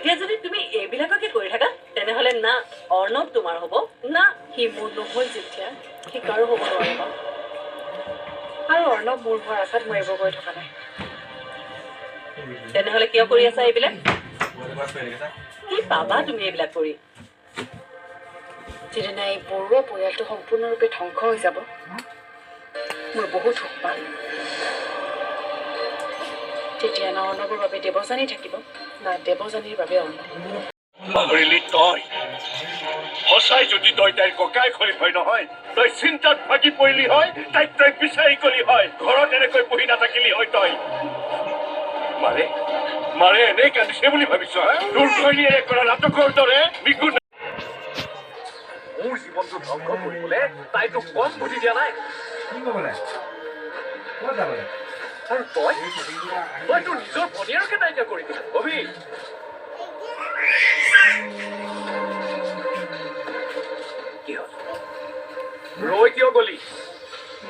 এতিয়া যদি তুমি এইবিলাককে কৰি থাকা, তেনেহলে না অৰ্ণৱ তোমাৰ হ'ব, না সি মোৰ নহ'ল যেতিয়া সি কাৰো হ'ব নোৱাৰিব। আৰু অৰ্ণৱ মোৰ হোৱাৰ আশাত মই এইবোৰ কৰি থকা নাই। তেনেহলে কিয় কৰি আছা এইবিলাক? কি পাবা তুমি এইবিলাক কৰি? যিদিনা এই বৰুৱা পৰিয়ালটো সম্পূৰ্ণৰূপে ধ্বংস হৈ যাব, মই বহুত সুখ পাম। তেতিয়া না অৰ্ণৱৰ বাবে দেৱযানী থাকিব, না দেৱযানীৰ বাবে অৰ্ণৱ। পাহৰিলি তই? সঁচাই যদি তই তাইৰ ককাই হয় নহয়, তই চিন্তাত ভাগি পৰিলি হয়, তাইক তই বিচাৰি গলি হয়, ঘৰত এনেকৈ বহি নাথাকিলি হয় তই। মাৰে মাৰে এনেই কান্দিছে বুলি ভাবিছ? হা, তোৰ ঘৈণীয়েৰে কৰা নাটকৰ দৰে মিকু মোৰ জীৱনটো ধ্বংস কৰিবলৈ তাই তোক কম বুদ্ধি দিয়া নাই। আৰু তই তই তোৰ নিজৰ ভনীয়েৰকে নাইকিয়া কৰি দিলি। অভি, কি হ'ল? ৰৈ কিয় গলি?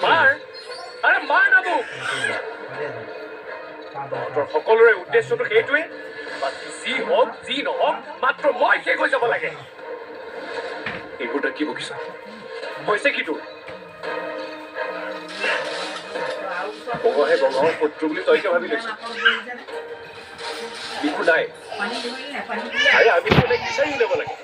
মাৰ, আৰে মাৰ না মোক। তহঁতৰ সকলোৰে উদ্দেশ্যটো সেইটোৱে, বাকী যি হওক যি নহওক মাত্ৰ মই শেষ হৈ যাব লাগে। এইবোৰ তই কি বকিছ? হৈছে কি তোৰ? বঙহে বঙহৰ শত্ৰু বুলি তই কিয় ভাবি লৈছ? বিহু নাই। আৰে আমি তাইক বিচাৰি উলিয়াব লাগে।